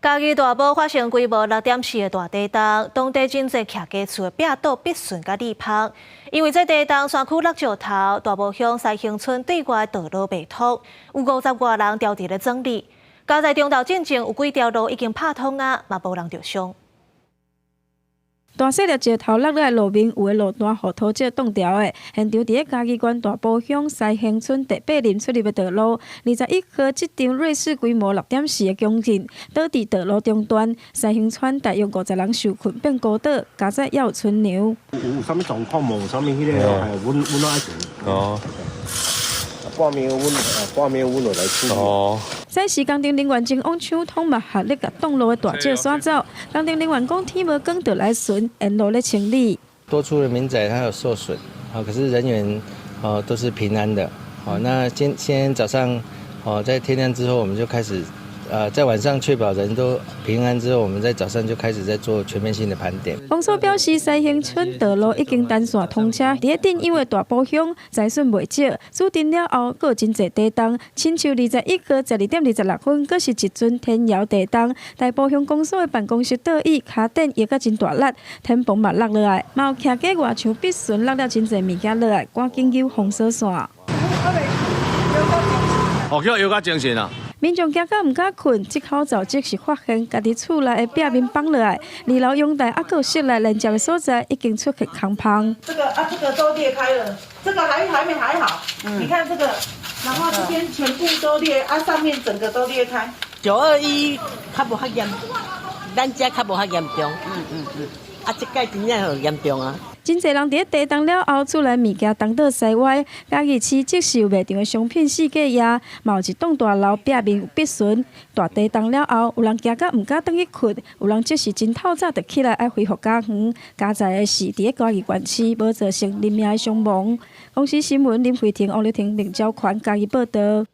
嘉義大埔發生規模6.4的大地動，當地真濟徛家厝的壁倒筆順佮裂縫。因為這地動，山區落石頭，大埔鄉西興村對外道路袂通，有50外人牢佇咧整理。佳哉中晝進前有幾條路已經拍通啊，嘛無人著傷。大細粒石頭落來路面，有的路段予土石擋牢的。現場佇咧嘉義縣大埔鄉西興村第八林出入的道路，21號這場芮氏規模6.4的強震，倒佇道路中段，西興村大約50人受困變孤島，佳哉猶有村娘。有啥物狀況無？啥物彼個係阮攏愛做。哦。半暝阮就來處理。哦。災時工程人員前往搶通嘛，合力共擋路的大石徙走。工程人員講天無光就來巡，沿路咧清理。多處的民宅它有受損，啊，可是人員哦都是平安的。好，那今天早上哦在天亮之後，我們就開始，在晚上確保人都平安之後，我們在早上就開始在做全面性的盤點。公所表示，西興村道路已經單線通車，佇咧鎮央的大埔鄉災損袂少，主震了後，閣有真濟地動，親像21號12點26分，閣是一陣天搖地動。大埔鄉公所的辦公室桌椅、跤墊搖甲真大力，天棚嘛落落來，嘛有徛家外牆壁損落了真濟物件落來，趕緊揪封鎖線。哦，叫搖甲精神啊！民眾驚甲毋敢睏，這口罩則是發現家己厝內的壁面崩落來，二樓陽台猶閣有室內連接的所在已經出現空縫。這個啊，這個都裂開了，這個還沒還好。你看這個，然後這邊全部都裂，啊，上面整個都裂開。921較無遐嚴，咱遮較無遐嚴重。啊，這擺真正好嚴重啊！真濟人佇咧地動了後，厝內物件東倒西歪，嘉義市則是有賣場的商品四界壓，嘛有一棟大樓壁面有壁損。大地動了後，有人驚甲毋敢轉去睏，有人則是真透早就起來愛恢復家園。佳哉的是，佇咧嘉義縣市無造成人命的傷亡。公視新聞林慧婷、王麗婷、林昭權嘉義報導。